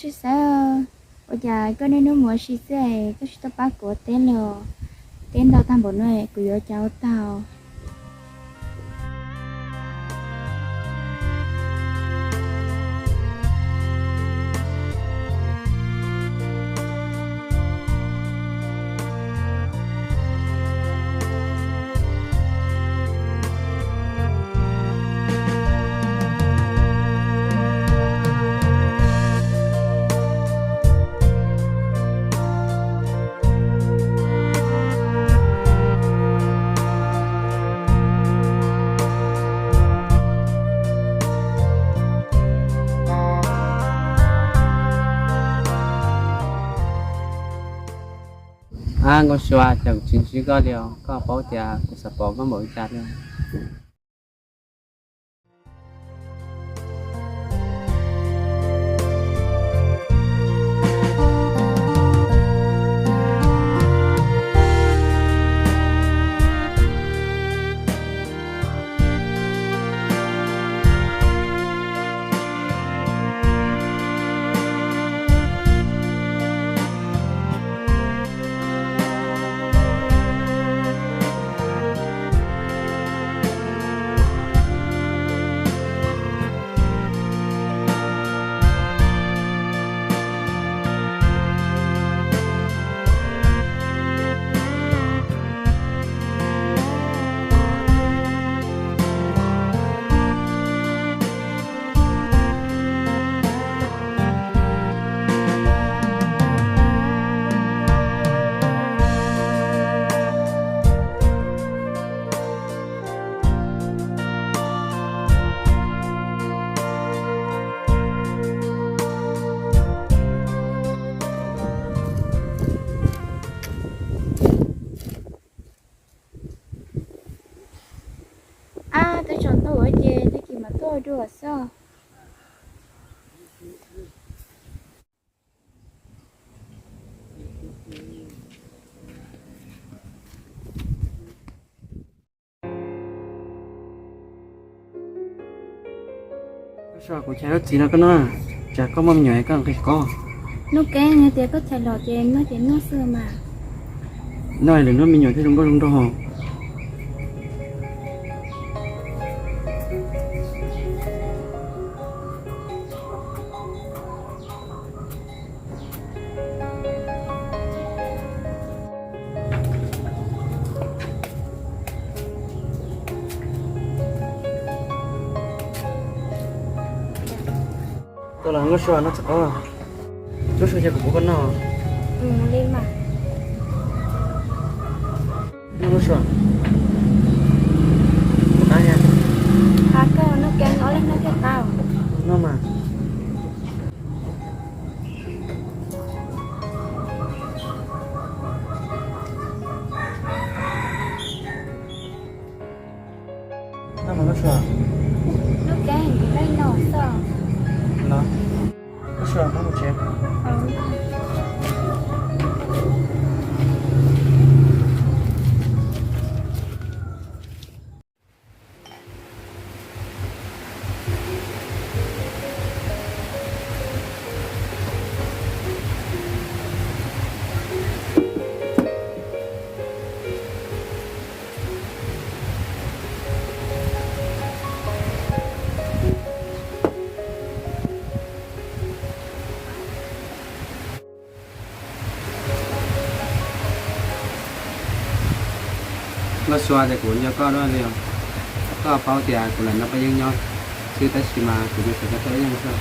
Xav, ua cas koj niaj hnub mus ua si xwb es koj tsis tuaj pab kuv ua teb li? Teb ntau tag npaum no kuv yuav ua cas ua tau? Ab Nkauj Sua, cas kuv tsis ntsib koj li os, koj paub tias kuv xav pom koj npaum li cas li. Ab, twb tsaus ntuj ces tag kis mas tuaj dua xwb. Kuv chais lub txiv no koj noj, tsam koj muaj me nyuam koj nqis qos. Nuj Keeb, yog tias koj chais los ces noj ces noj xwb mas. Noj lwm hnub me nyuam thiaj zoo nkauj zoo nraug. Tau los Nkauj Sua, noj txiv qaub. Nkauj Sua, cia kuv pub koj noj. Noj Nkauj Sua. Qab, qab koj, noj kiag ob leeg noj thiaj qab. Noj mas. Noj mas Nkauj Sua. Nuj Keeb, kuv peb noj xwb. Los, Nkauj Sua, peb mus tsev. Nkauj Sua, ces kuv nco koj dua li os. Koj paub tias kuv lam nrog peb yeeb nyob xwb tab sis mas kuv yuav tsum nrog peb yeeb xwb.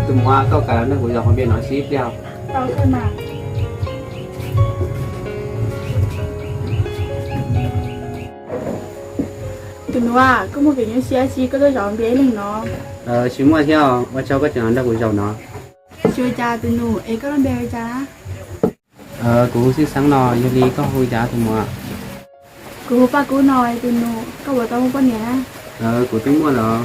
Tus muam, koj kam los nrog kuv zov hauv npias no sib ib pliag. Tus nus, koj muaj kev nyuaj siab tsi koj tuaj zaum npias ib leeg no? Tsis muaj thiab, ua tsaug koj tseem los nrog kuv zaum no. Tsis ua cas tus nus, es koj lub npe hu li cas na? Kuv hu Xib Xeeb no, yog li koj hu li cas tus muam? Kuv hu Paj Kub no. Tus nus, koj puas tau muaj poj niam na? Kuv twb muaj lawm.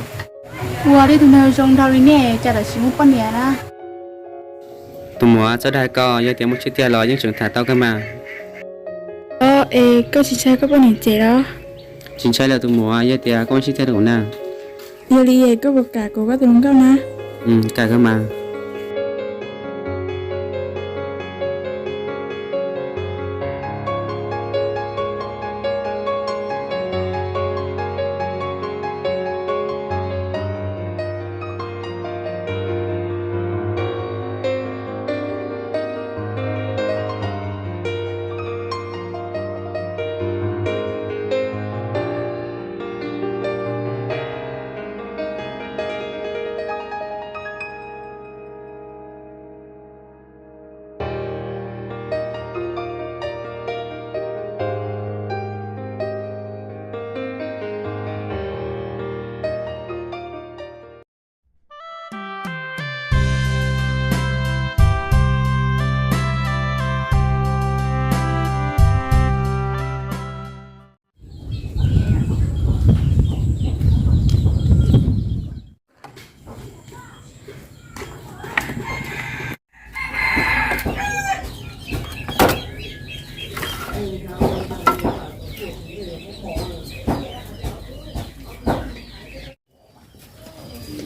Ua li tus neeg zoo nraug li nej cas tam sim muaj poj niam na? Tus muam, txhob dag koj, yog tias muaj tseeb tiag los yeej tseem tham tau kawg mas. Es koj tsis ntshai koj poj niam cem los? Tsis ntshai lawm tus muam, yog tias koj muaj tseeb tiag rau kuv na. Yog li koj puas kam kuv ua koj tus hluas nkauj na? Kam kawg mas.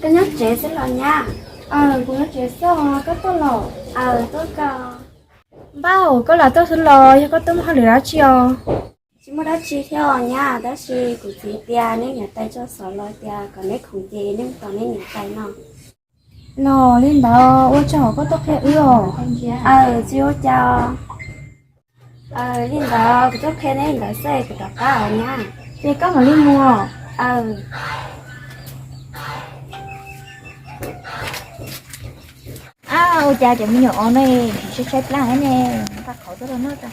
Koj nyob tsev xwb los nyab? Aws, kuv nyob tsev xwb os, koj tuaj los? Aws, tuaj koj. Npauj, koj los tuaj xwb los yog koj tuaj muaj hauj lwm dab tsi os? Tsis muaj dab tsi thiab os nyab, tab sis kuv txiv tias neb niam tais tso xov los tias kom neb khoom ces neb mus tos neb niam tais no. Los li ntawd ua tsaug koj tuaj qhia wb os. Aws, tsis ua cas. Aws, li ntawd kuv tuaj qhia neb li ntawd xwb kuv rov qab os nyab. Ces koj mam li mus. Aws. Ab, ua cas cov me nyuam os no tsis tshaib tshaib plab ne, nqa qhauv tuaj rau noj tso.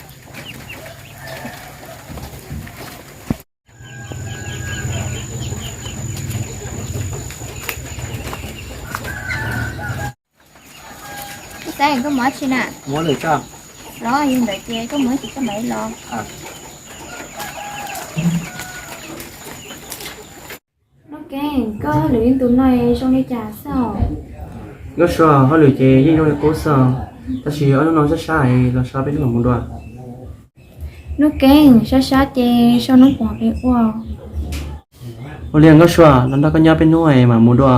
Tub Xeeb, koj mus dab tsi na? Los yog ntawd ces koj mus ib chim koj mam li los. Nuj Keeb, koj hauj lwm ib ntus no zoo li cas xwb os? Nkauj Sua, hauj lwm ces yeej zoo li qub xwb os, tab sis ob hnub no sab sab es los so peb hnub mam mus dua. Nuj Keeb, sab sab ces so hnub puas peb ua. Ua li Nkauj Sua, los nrog koj nyob peb hnub es mam mus dua.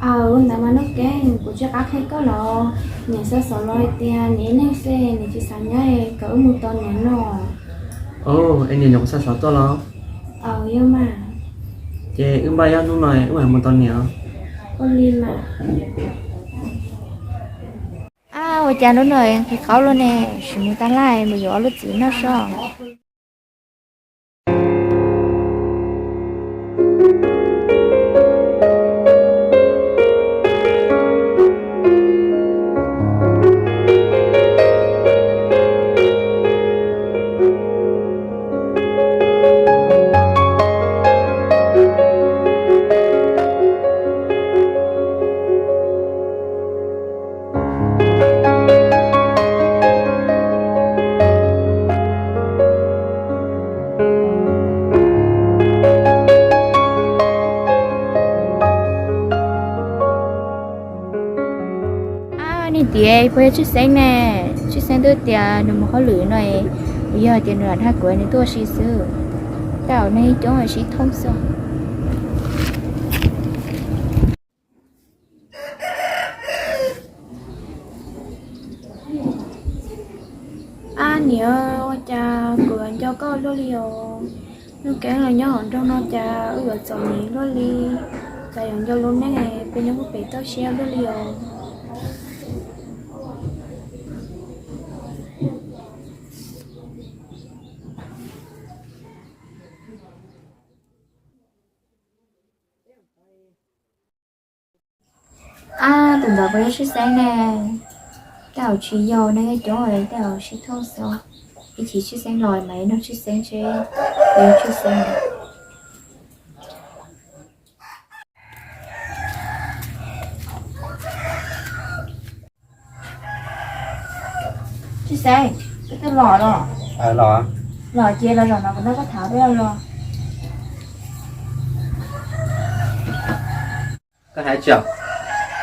Aws, ua ntawd mas Nuj Keeb, kuv tsis qab qhia koj los, niam xav xav los hais tias nws ib leeg xwb nws tsis xav nyob, kom wb mus tos niam no. Es niam nws kuv xa xov tuaj los? Aws, yog mas. Ces wb npaj ib hnub no wb mam mus tos niam. Ua li mas. Ab, ua cas hnub no nqhis qaub luaj ne, sim mus tag laj mus yuav ob lub txiv noj sob. Ab, nej tias puas yog Tshwj Xeeb ne? Tshwj Xeeb twb tias nws mus hauj lwm no, yog tias nws lam dag kuv nws tuaj ua si xwb. Tej zaum nws coob sib thooj xwb. Ab niam, ua cas kuv yuav nco koj luaj li os? Nuj Keeb los nyob hauv nroog no cas wb yuav txom nyem luaj li, cas yuav nco lub neej peb nyob puag pem toj siab luaj li os. Ab, tus ntawd puas yog Tshwj Xeeb ne? Tej zaum tsis yog ne, coob tej zaum sib thooj xwb. Ib chim Tshwj Xeeb los mas nug Tshwj Xeeb seb puas yog Tshwj Xeeb. Tsis Xeeb, koj twb los los? Los. Los ces los zaum no kuv nrog koj tham peb lo lus. Koj hais tsis?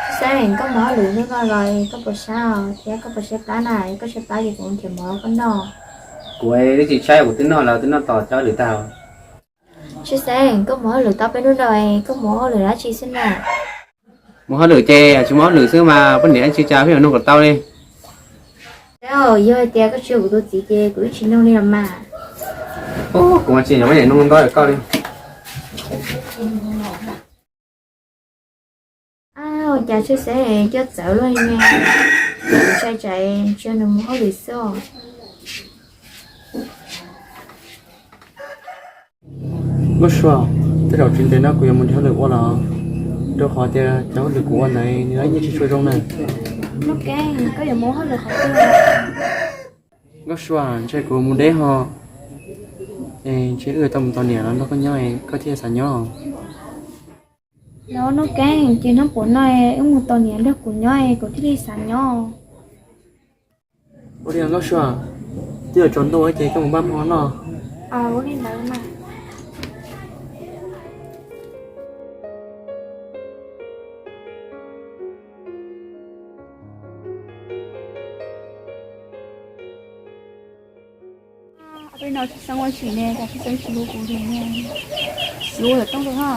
Tsis Xeeb, koj mus hauj lwm hnub no los koj puas sab thiab koj puas tshaib plab na? Koj tshaib plab ces kuv nrhiav mov koj noj. Kuv twb tsis tshaib, kuv twb noj lawm, twb noj tos tsau hauj lwm tag. Tsis Xeeb, koj mus hauj lwm tau peb hnub no, koj mus hauj lwm dab tsi xwb na? Mus hauj lwm ces tsis mus hauj lwm xwb mas poj niam ib tsis tsa peb yuav nug kom tau li. Yog hais tias koj tsis yog kuv tus txiv ces kuv ib tsis nug li los mas. Kuv mas tsis nyob poj niam nug ntau koj li. Ab, ua cas Tshwj Xeeb coj txawv luaj li ne? Ntshai tsam tsis yog nws mus hauj lwm xwb os. Nkauj Sua, tej zaum tsis ntev no kuv yuav mus nrhiav hauj lwm ua los, rau qhov tias cov hauj lwm kuv ua ntawd nws yeej tsis tshua zoo na. Nuj Keeb, koj yuav mus hauj lwm qhov twg? Nkauj Sua, ntshe kuv mus deb ho, es ntshe wb tau mus tos niam los nrog koj nyob, koj thiaj xav nyob. Los Nuj Keeb, ces hnub puas no wb mus tos niam nrog kuv nyob, kuv thiaj li xav nyob. Ua li Nkauj Sua, twb yuav tsaus ntuj ces koj mus npaj hmo noj. Ua li ntawd mas. Peb no Tshwj Xeeb ua tsim ne, cas Tshwj Xeeb tsis hu kuv li ne? Yuav ua lawm tooj rau ho.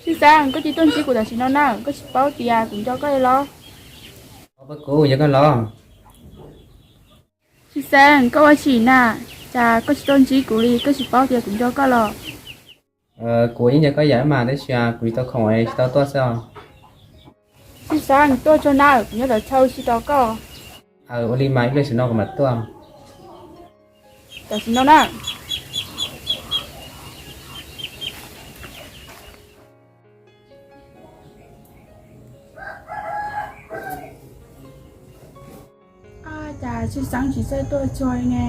Tshwj Xeeb, koj tsis tuaj ntsib kuv tam sim no na, koj tsis paub tias kuv nco koj li los? Kuv nco koj los. Tshwj Xeeb, koj ua tsim na, cas koj tsis tuaj ntsib kuv li, koj tsis paub tias kuv nco koj los? Kuv yeej nco koj yam mas tab sis kuv tsis tau khoom es tsis tau tuaj xwb os. Tshwj Xeeb, tuaj tsuag na, kuv nyob tom chaw tsis tos koj. Ua li mas ib pliag xwb no kuv mam tuaj. Tam sim no na. Cas Tshwj Xeeb tsis txawj tuaj tsuag li ne?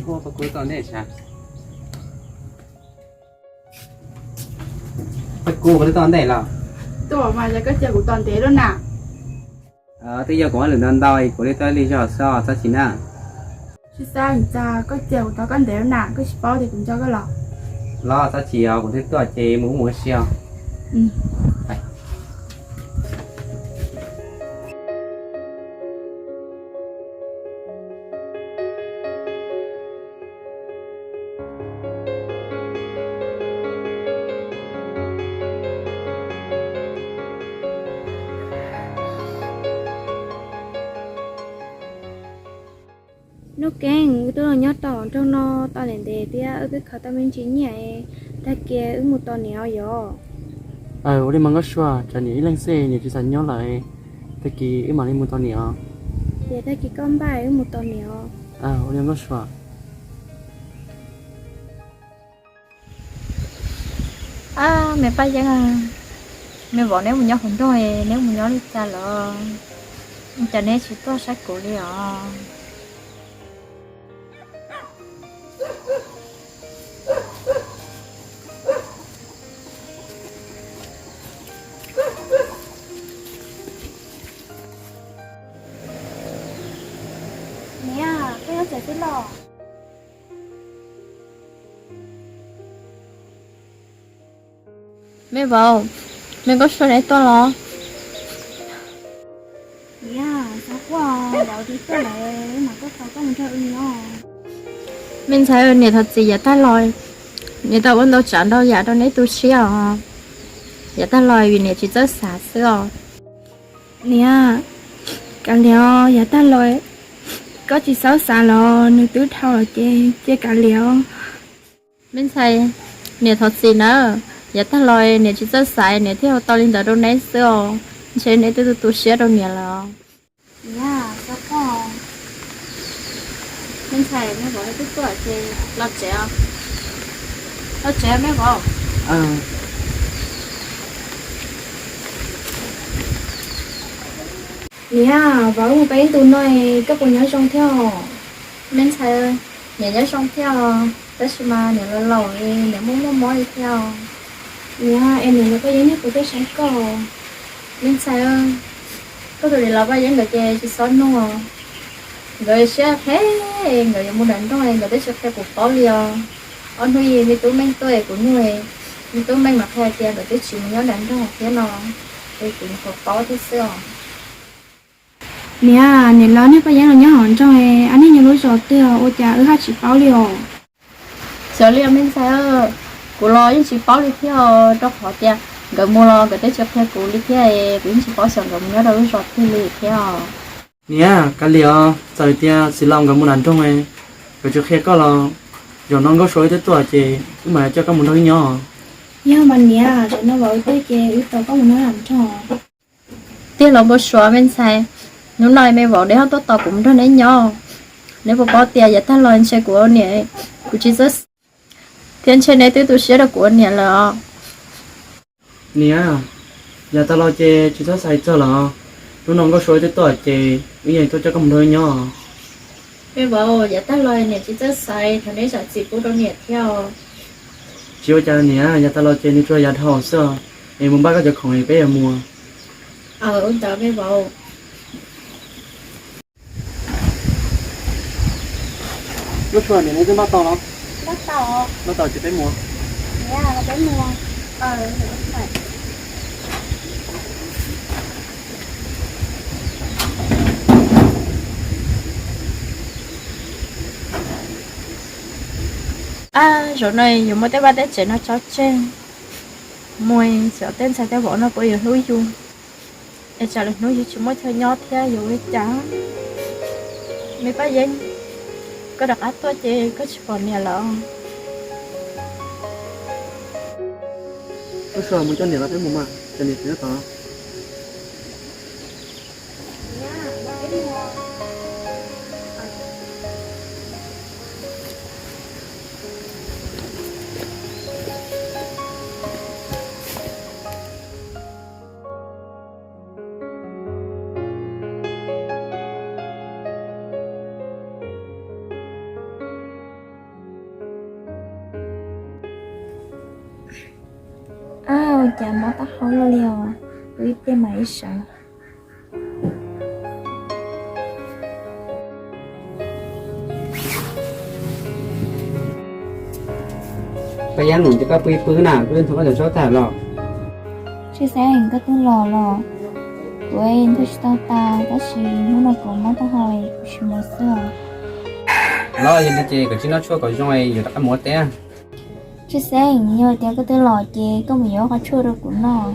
Kuv tos ntev los. Tuaj mas yog koj cia kuv tos ntev lawm na. Twb yog kuv hauj lwm ntau ntau kuv li tuaj ib pliag xwb os, txhob chim na. Tshwj Xeeb, cas koj cia kuv tos koj ntev lawm na, koj tsis paub tias kuv nco koj los? Los txhob chim os, kuv twb tuaj ces mus ua mus ua si os. Nuj Keeb, wb twb los nyob tom nroog no tau ntev ntev thiab wb twb khaws tau me ntsis nyiaj, tag kis wb mus tos niam os yom. Ua li mas Nkauj Sua, tsam niam ib leeg xwb niam tsis xav nyob lawm, tag kis wb mam li mus tos niam os. Ces tag kis koj npaj wb mus tos niam os. Ua li Nkauj Sua. Me Paj Yeeb, me vauv neb mus nyob hauv nroog, neb mus nyob li cas los? Cas neb tsis tuaj saib kuv li os? Niam, koj nyob tsev xwb los? Me vauv, me Nkauj Sua neb tuaj los? Niam, xav quaj, yog twb tuaj lawm mas koj tau koj mus nrog wb nyob. Me ntxhais, niam thov txim, yav tag los niam tau ua ntau tsav ntau yam rau neb tu siab os. Yav tag los vim niam tsis txawj xav xwb os. Niam, kav liam os, yav tag los koj tsis txawj xav los nws twb dhau lawm ces cia kav liam os. Me ntxhais, niam thov txim nawb, yav tag los niam tsis txawj xav niam thiaj ua tau li ntawd rau neb xwb os. Ntshe neb twb tu tu siab rau niam lawm os. Niam, xav quaj. Me ntxhais, me vauv twb tuaj ces los tsev os. Los tsev me vauv. Niam, vauv mus peb ib ntus no, koj puas nyob zoo thiab os? Me ntxhais, niam nyob zoo thiab os, tab sis mas niam los laus, niam muaj muaj mob li thiab os. Niam, es niam los Paj Yeeb nyob puas tuaj saib koj? Me ntxhais, koj tus niam laus Paj Yeeb nkawd ces tsis txhob nug, nkawd siab phem, nkawd yuav mus nram nroog, nkawd twb tsis qhia kuv paub li os. Ob hnub ib me tub Meej tuaj es kuv nug, me tub Meej mas qhia tias nkawd twb tsis mus nyob nram nroog thiab no, es kuv nyuam qhuav paub thiab xwb os. Niam, niam laus niag Paj Yeeb los nyob hauv nroog, ab niag nyob lub zos twg, ua cas wb haj tsis paub li os? Xyov li me ntxhais, kuv los yeej tsis paub li thiab, rau qhov tias nkawd mus los nkawd twb tsis qhia kuv li thiab, kuv yeej tsis paub xyov nkawd mus nyob rau lub zos twg li thiab. Niam, kav liam os, txawm tias txiv laus nkawd mus nram nroog, nkawd tsis qhia koj los, zaum no Nkauj Suav wb twb tuaj ces wb mam coj koj mus nrog wb nyob. Yog mas niam, zaum no vauv wb tuaj ces wb tos koj mus nyob nram nroog. Tiag los Nkauj Suav me ntxhais, hnub no me vauv neb ho tuaj tos kuv mus nrog neb nyob. Neb puas paub tias yav tag los ntshe kuv ua niam, kuv tsis txawj xaiv, thiab ntshe neb twb tu siab rau kuv ua niam lawm os. Niam, yav tag los ces tsis txawj xaiv txog lawm os. Hnub no Nkauj Suav wb twb tuaj ces wb yeej tuaj coj koj mus nrog wb nyob. Me vauv, yav tag los niam tsis txawj xaiv, thov neb zam txim pub rau niam thiab os. Tsis ua cas niam, yav tag los ces nws tsuas yav dhau xwb os, es mus npaj koj cov khoom es peb yuav mus. Aws, ua ntawd me vauv. Nkauj Suav, niam, neb twb npaj tau los? Npaj tau. Npaj tau ces peb mus. Ab, zaum no yuav muab tej vaj tej tsev no tso tseg, mus xyov tej ntxhais tej vauv no puas yuav hlub yus, es tsam lwm hnub yus tsis muaj chaw nyob thiab yuav ua li cas? Me Paj Yeeb, koj rov qab tuaj ces koj tsis pom niam lawm. Nkauj Suav, mus coj niam los peb mus mas, cov niam tsis nyob tod. Ab, ua cas mob taub hau luaj li os, pw ib pliag mam li sawv. Paj Yeeb, ces koj pw ib pw na, kuv nthuav koj cov zaub tag los. Tshwj Xeeb, koj twb los los? Kuv nthuav tsis tau tas, tab sis hnub no kuv mob taub hau, kuv tsis mus xwb os. Los yog li ces koj tsis noj tshuaj kom zoo, yuav rov qab mus ua teb. Tshwj Xeeb, yog tias koj twb los ces koj mus yuav qhov tshuaj rau kuv noj.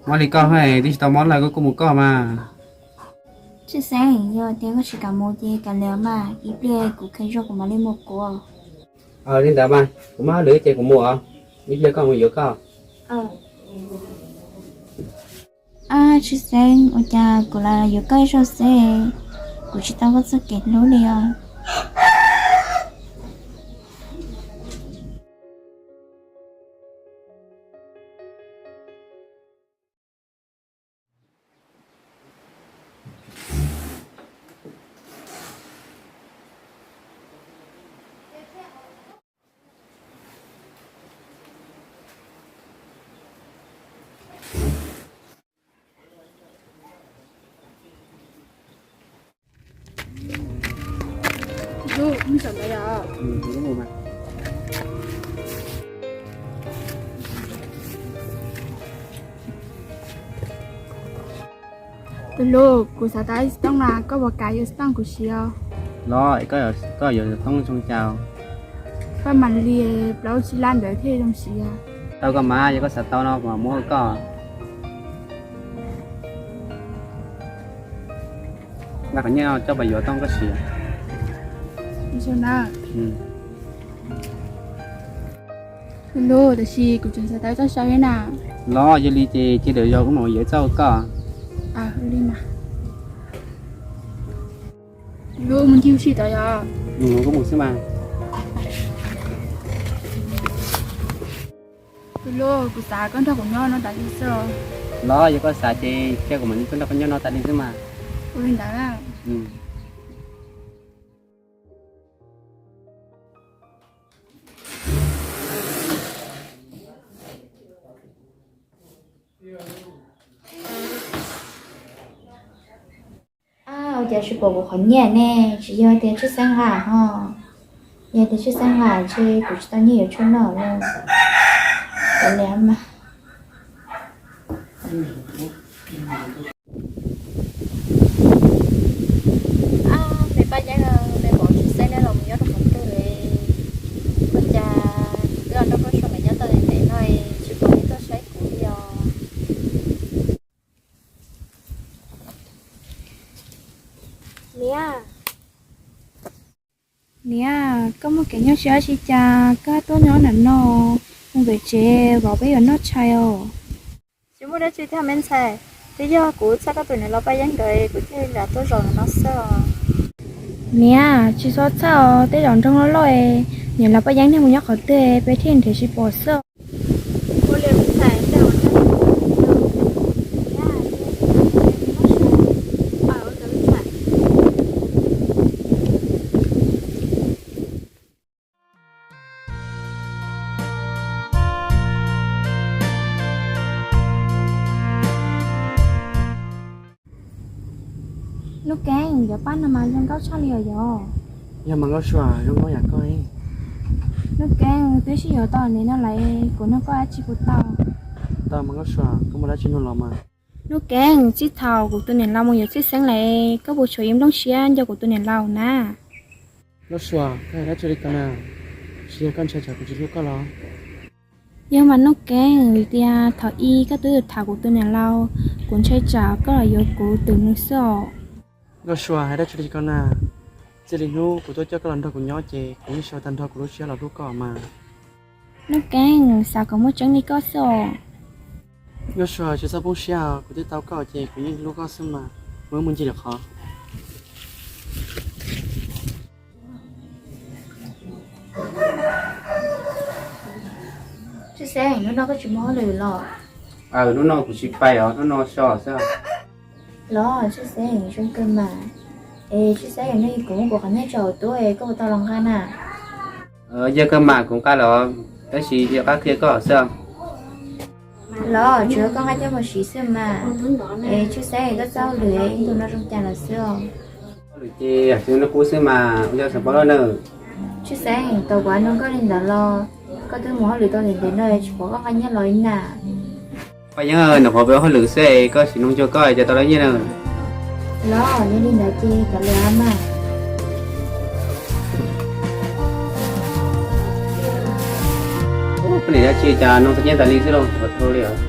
Mob li koj, twb tsis tau mob lawm, koj kuj mus koj mas. Tshwj Xeeb, yog tias koj tsis kam mus ces kav liam mas, ib pliag kuv kheev zog kuv mam li mus kuv. Li ntawd mas kuv muaj hauj lwm ces kuv mus os, ib pliag koj mus yuav koj. Ab, Tshwj Xeeb, ua cas kuv los yuav koj ib zaug xwb, kuv tsis tau koj txoj kev hlub li os. Tus hlub, kuv xav tau ib xov tooj na, koj puas kam yuav xov tooj kuv siv os? Los, koj yuav xov tooj zoo cas? Koj mam li plaub tsib lab ntawd thiaj zoo siv. Tau koj mas, yog koj xav tau no kuv mam muab rau koj. Nqa qhov nyiaj coj pais yuav tooj koj siv. Tus hlub, tab sis kuv tseem xav tau ib txoj sau thiab na. Los, yog li ces cia lwm zaus kuv mam yuav ib txoj rau koj. Tus hlub, mus ncig ua si tod yog? Kuv mus xwb mas. Tus hlub, kuv xav koj nrog kuv nyob no tas li xwb os. Los yog koj xav ces cia kuv mam li tuaj nrog koj nyob no tas li xwb mas. Ua li ntawd na. Ua cas tsis pom kuv qhov nyiaj ne? Tsis yog tias Tshwj Xeeb nqa ho? Yog tias Tshwj Xeeb nqa ntshe kuv tsis tau nyiaj yuav tshuaj noj lawm. Kav liam mas. Ab, me Paj Yeeb, me pom Tshwj Xeeb neb los mus nyob rau qhov twg? Ua cas kuv twb los nrog koj sawv daws nyob tau ntev ntev no tsis pom neb tuaj saib kuv li os? Niam, niam, koj muaj kev nyuaj siab dab tsi cas koj tuaj nyob nram no? Mus pem tsev vauv peb yuav noj tshais os. Tsis muaj dab tsi thiab me ntxhais, twb yog kuv txhawj koj tus niam laus Paj Yeeb nkawd kuv thiaj li lam tuaj zaum no xwb os. Niam, tsis txhob txhawj os, tej zaum nroog loj loj es niam laus Paj Yeeb niaj mus nyob qhov twg peb thiaj nrhiav tsis pom xwb os. Ua li me ntxhais, tej zaum Nuj Keeb, cov paj no mas zoo nkauj tshaj li os yog. Yog mas Nkauj Sua, zoo nkauj yam koj. Nuj Keeb, twb sib yuav tau ntev no lawm, kuv nug koj dab tsi puas tau? Tau mas Nkauj Sua, koj muaj dab tsi nug los mas. Nuj Keeb, txij thaum kuv tus niam laus mus yuav Tshwj Xeeb lawm, koj puas tshuav ib nplooj siab nco kuv tus niam laus na? Nkauj Sua, koj hais dab tsi li ko na? Tsis yog koj ntshai tsam kuv tsis hlub koj los? Yog mas Nuj Keeb, vim tias thaum ub koj twb tham kuv tus niam laus, kuv ntshai tsam koj los yuav kuv twm nws xwb os. Nkauj Sua, hais dab tsi li ko na? Txij li hnub kuv tuaj coj koj los nrog kuv nyob ces kuv yeej sau tag nrho kuv lub siab los hlub koj mas. Nuj Keeb, xav kom muaj tseeb li koj xwb os. Nkauj Sua, tsis txhob poob siab, kuv twb tau koj ces kuv yeej hlub koj xwb mas, mus wb mus ncig lwm qhov. Tshwj Xeeb, hnub no koj tsis muaj hauj lwm los? Aws, hnub no kuv tsis pais os, hnub no so xwb. Los Tshwj Xeeb, zoo kawg mas. Es Tshwj Xeeb, hnub no kuv muab kuv qhov nyiaj tso hauv tub es koj puas tau los nqa na? Yog kawg mas, kuv nqa los, tab sis yog qab qhia koj xwb. Los tsuas yog koj nqa coj mus siv xwb mas. Es Tshwj Xeeb, koj txoj hauj lwm ib ntu no zoo cas lawm xwb os? Hauj lwm ces yog no qub xwb mas, ua cas xav paub lawm na? Tshwj Xeeb, tau kuv nug koj li ntawd los, koj twb mus hauj lwm tau ntev ntev no tsis pom koj nqa nyiaj los li na. Paj Yeeb, nim qhuav peb hauj lwm xwb es koj tsis nug cuag koj cas tau lawv nyiaj na. Los yog li ntawd ces kav liam mas. Poj niam dab tsi cas nug tau nyiaj tas li xwb lauj, tsis pom tu li os.